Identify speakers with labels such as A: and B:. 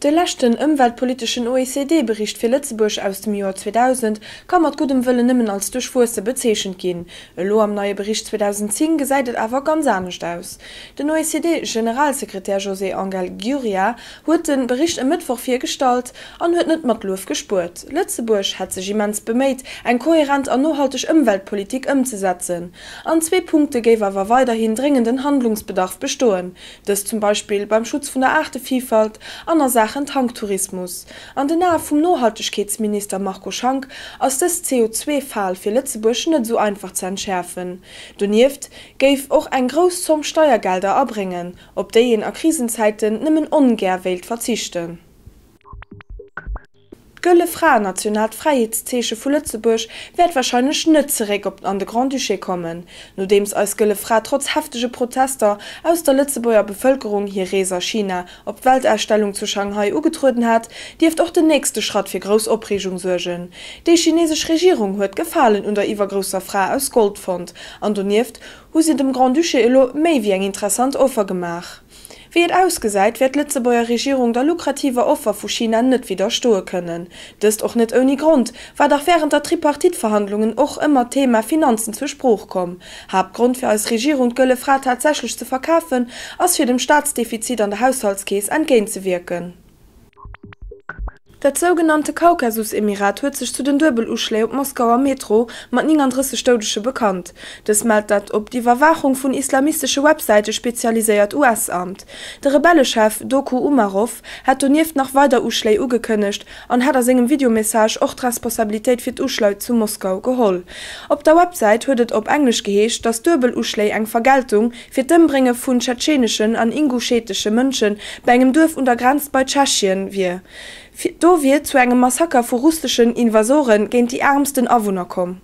A: De leschten ëmweltpoliteschen OECD-Bericht fir Lëtzebuerg aus dem Joer 2000 ka mat guddem Wëllen nëmmen als duerchwuesse bezeechent ginn. Elo am neie Bericht 2010 gesäit et awer ganz anescht aus. Den OECD-Generalsekretär José Angel Gurria huet de Bericht e Mëttwoch virgestallt an huet net mat Luef gespuert. Lëtzebuerg hätt sech immens beméit, eng kohärent an nohalteg Ëmweltpolitik ëmzesetzen. An zwee Punkte géif awer weiderhin dréngenden Handlungsbedarf bestoen, Dëst zum Beispill beim Schutz vun der Aartevillfalt an a Saachen Tanktourismus. An den Ae vum Nohaltegkeetsminister Marco Schank ass dës CO2-Fal fir Lëtzebuerg net esou einfach ze entschäerfen. Donieft géif och eng grouss Zomm Steiergelder abréngen, op déi een a Krisenzäiten nëmmen ongär wéilt verzichten. D'Gëlle Fra, nationaalt Fräiheetszeeche vu Lëtzebuerg, wäert warscheinlech net zeréck op an de Grand-Duché kommen. Nodeems eis Gëlle Fra trotz heftege Protester aus der Lëtzebuerger Bevëlkerung hir Rees a China op d'Weltausstellung zu Shanghai ugetrueden hat, dierft och den nächste Schratt fir grouss Opreegung suergen. Déi chinesesch Regierung huet Gefalen un der iwwergrousser Fra aus Gold fonnt an donieft hu se dem Grand-Duché elo méi wéi eng interessant Offer gemaach. Wéi et ausgesäit, wäert d'Lëtzebuerger Regierung der lukrativer Offer vu China net widderstoe kënnen. Dëst och net ouni Grond, war dach wärend der Tripartite-Verhandlungen och ëmmer d'Thema Finanzen zur Sprooch komm. Haaptgrond fir eis Regierung d'Gëlle Fra tatsächlech ze verkafen, ass fir dem Staatsdefizit an der Haushaltskeess entgéintzewierken. Dat sougenannte Kaukasus-Emirat huet sech zu den Duebel-Uschléi op Moskauer Metro mat 39 Doudege bekannt. Dës mellt dat op d'Iwwerwaachung vun islamistesche Websäite spezialiséiert US-Amt. De Rebellechef Doku Umarow hätt donieft nach weider Uschléi ugekënnegt an hätt a sengem Videomessage och d'Responsabilitéit fir d'Uschlei zu Moskau geholl. Op der Websäit huet et op Englesch geheescht, datt d'Duebel-Uschléi eng Vergeltung fir d'Ëmbrénge vun tschetscheneschen an inguschetesche Mënsche bei engem Duerf un der Grenz bei Tschechien wier. Do wier zu engem Massaker vu russeschen Invasore géint déi aarmsten Awunner komm.